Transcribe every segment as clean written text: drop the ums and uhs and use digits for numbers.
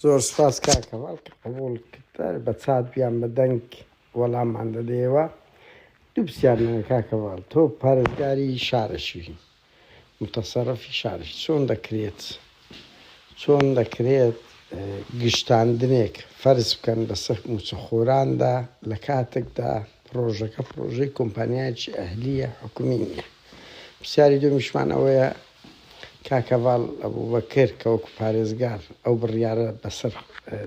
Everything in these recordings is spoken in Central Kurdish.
زۆر سوپاس کاک هەڤاڵ کە قبوڵت کرد بە چات یان بە دەنگ وەڵاممان دەدەیەوە. دوو پرسیارم هەیە کاک هەڤاڵ، تۆ پارێزگاری شارەکی، موتەسەڕفی شارەکی، چۆن دەکرێت چۆن دەکرێت گشتاندنێک فەرز بکەن بەسەر مووچەخۆراندا لە کاتێکدا پڕۆژەکە پڕۆژەی کۆمپانیایەکی ئەهلییە حکومی نییە؟ پرسیاری دووەمیشمان ئەوەیە کاک هەڤاڵ ئەبوبەکر کە وەکو پارێزگار ئەو بڕیارە بەسەر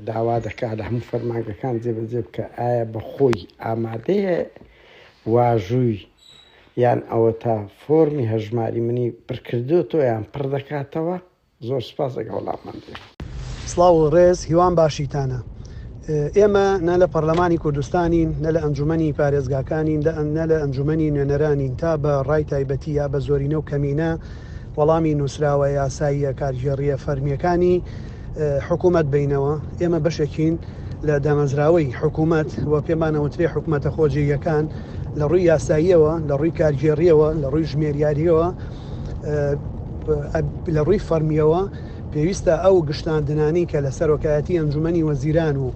داوا دەکات لە هەموو فەرمانگەکان جێبەجێ بکە ئایا بە خۆی ئامادەیە واژووی یان ئەوەتا فۆرمی هەژماری منی پڕکردۆتەوە یان پڕ دەکاتەوە؟ زۆر سوپاس ئەگەر وەڵاممان بدەیەوە. سڵاو و ڕێز هیوام باشیتانە. ئێمە نە لە پەڕلەمانی کوردستانین، نە لە ئەنجومەنی پارێزگاکانین، نە لە ئەنجومەنی نوێنەرانین تا بە ڕای تایبەتی یا بە زۆرینە و کەمینە وەڵامی نووسراوە یاساییە کارگێڕییە فەرمییەکانی حکوومەت بەینەوە. ئێمە بەشێکین لە دامەزراوەی حکوومەت و پێمان ئەوترێ حکوومەتە خۆجێیەکان لە ڕووی یاساییەوە، لە ڕووی کارگێڕییەوە، لە ڕووی ژمێریارییەوە، لە ڕووی فەرمییەوە پێویستە ئەو گشتاندنانەی کە لە سەرۆکایەتی ئەنجومەنی وەزیران و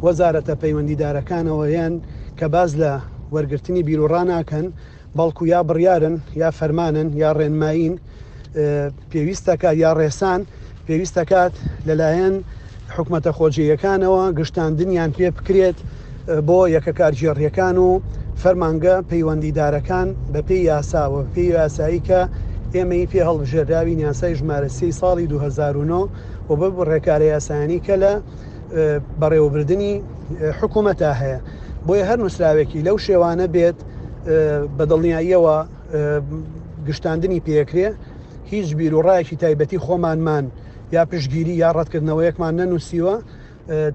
وەزارەتە پەیوەندیدارەکانەوە یەن کە باس لە وەرگرتنی بیروڕا ناکەن بەڵکو یا بڕیارن یا فەرمانن یا ڕێنمایین پێویستەکە یا ڕێسان پێویستەکات لەلایەن حکومەتە خۆجێیەکانەوە گشتاندنیان پێ بکرێت بۆ یەکە کارگێڕییەکان و فەرمانگە پەیوەندیدارەکان بەپێی یاسا و بەپێی یاسایی کە ئێمەی پێ هەڵبژێردراوین یاسای ژمارە سێی ساڵی 2009 و بەو ڕێکارە یاسایانەی کە لە بەڕێوەبردنی حکوومەتا هەیە بۆیە هەر نووسراوێکی لەو شێوانە بێت بە دڵنیاییەوە گشتاندنی پێکرێ هیچ بیروڕایەکی تایبەتی خۆمانمان یا پشتگیری یا ڕەتکردنەوەیەکمان نەنووسیوە،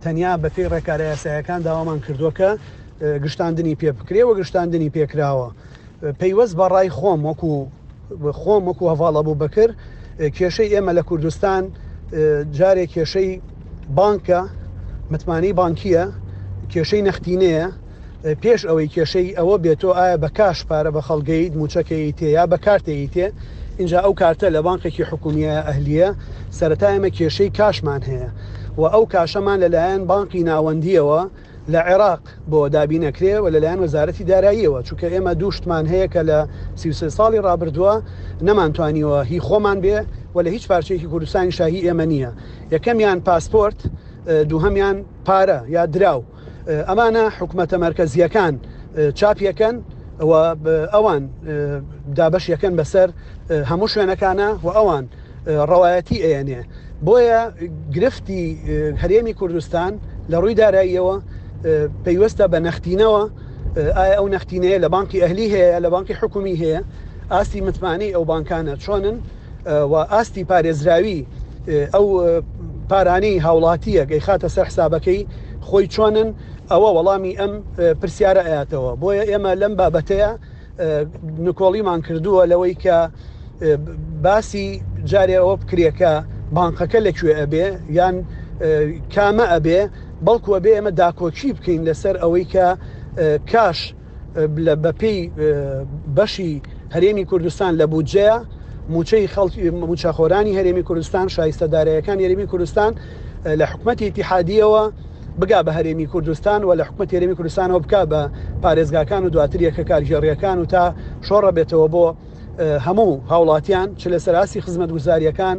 تەنیا بەپێی ڕێکارە یاسایەکان داوامان کردووە کە گشتاندنی پێ بکرێ و گشتاندنی پێکراوە. پەیوەست بە ڕای خۆم وەکو خۆم وەکو هەڤاڵ ئەبوبەکر، کێشەی ئێمە لە کوردستان جارێ کێشەی بانکە، متمانەی بانکییە، کێشەی نەختینەیە، پێش ئەوەی کێشەی ئەوە بێت تۆ ئایا بە کاش پارە بە خەڵک دەیت مووچەکە ئەیتێ یا بە کارت ئەیتێ ئینجا ئەو کارتە لە بانقێکی حکومیە ئەهلیە سەرەتا ئێمە کێشەی کاشمان هەیە و ئەو کاشەمان لەلایەن بانقی ناوەندیەوە لە عێراق بۆ دابینەکرێ و لەلایەن وەزارەتی داراییەوە چونکە ئێمە دوو شتمان هەیە کە لە 33 ساڵی ڕابردووە نەمانتوانیوە هی خۆمان بێ و لە هیچ پارچەیەکی کوردستانیشا هی ئێمە نییە یەکەمیان پاسپۆرت دووهەمیان پارە یا دراو ئەمانە حکومەتە مەرکەزییەکان چاپیەکەن و ئەوان دابەشیەکەن بەسەر هەموو شوێنەکانە و ئەوان ڕەوایەتی ئەیەنێ بۆیە گرفتی هەرێمی کوردستان لە ڕووی داراییەوە پەیوەستە بە نەختینەوە ئایا ئەو نەختینەیە لە بانکی ئەهلی هەیە لە بانکی حکومی هەیە ئاستی متمانەی ئەو بانکانە چۆنن و ئاستی پارێزراوی ئەو پارانەی هاوڵاتییەک ئەیخاتە سەر حسابەکەی خۆی چۆنن ئەوە وەڵامی ئەم پرسیارە ئەیاتەوە بۆیە ئێمە لەم بابەتەیە نکۆڵیمان کردووە لەوەی کە باسی جارێ ئەوە بکرێ کە بانقەکە لەکوێ ئەبێ یان کامە ئەبێ بەڵکو ئەبێ ئێمە داکۆکی بکەین لەسەر ئەوەی کە کاش بەپێی بەشی هەرێمی کوردستان لە بودجەیە موچەی خەڵکی موچەخۆرانی هەرێمی کوردستان شایستە دارایەکانی هەرێمی کوردستان لە حکومەتی ئیتیحادیەوە بگا بە هەرێمی کوردستان و لە حکومەتی هەرێمی کوردستانەوە بکا بە پارێزگاکان و دواتر یەکە کارگێڕیەکان و تا شۆڕە بێتەوە بۆ هەموو هاوڵاتیان چ لەسەر ئاستی خزمەتگوزارییەکان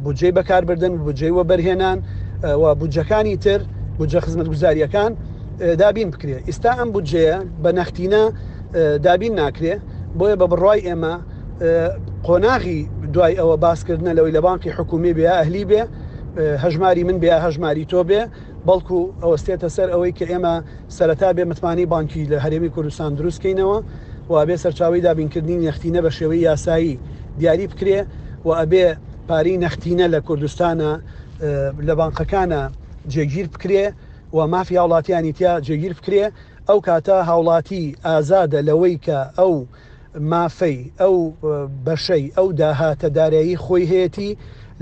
بودجەی بەکاربردن بودجەی وەبەرهێنان و بودجەکانی تر بودجە خزمەتگوزارییەکان دابین بکرێ ئیستا ئەم بودجەیە بە نەختینە دابین ناکرێ بۆیە بە بڕوای ئێمە قۆناغی دوای ئەوە باسکردنە لەوەی لە بانقی حکومی بێ ئەهلی بێ هەژماری من بێ هەژماری تۆ بێ بەڵکو ئەوەستێتە سەر ئەوەی کە ئێمە سەرەتا بێ متمانەی بانکی لە هەرێمی کوردستان دروست کەینەوە و ئەبێ سەرچاوەی دابینکردنی نەختینە بە شێوەی یاسایی دیاری بکرێ و ئەبێ پارەی نەختینە لە کوردستانە لە بانقەکانە جێگیر بکرێ و مافی هاوڵاتیانی تیا جێگیر بکرێ ئەو کاتە هاوڵاتی ئازادە لەوەی کە ئەو مافەی، ئەو بەشەی، ئەو داهاتە دارایی خۆی هەیەتی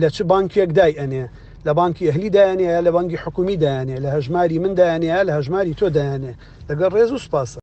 لە چ بانکێک دای ئەنێ، لە بانکی ئەهلی دایەنێ یا لە بانکی حکومی دایەنێ، لە هەژماری من دایەنێ یا لە هەژماری تۆ دایەنێ. لەگەڵ ڕێز و سوپاسا.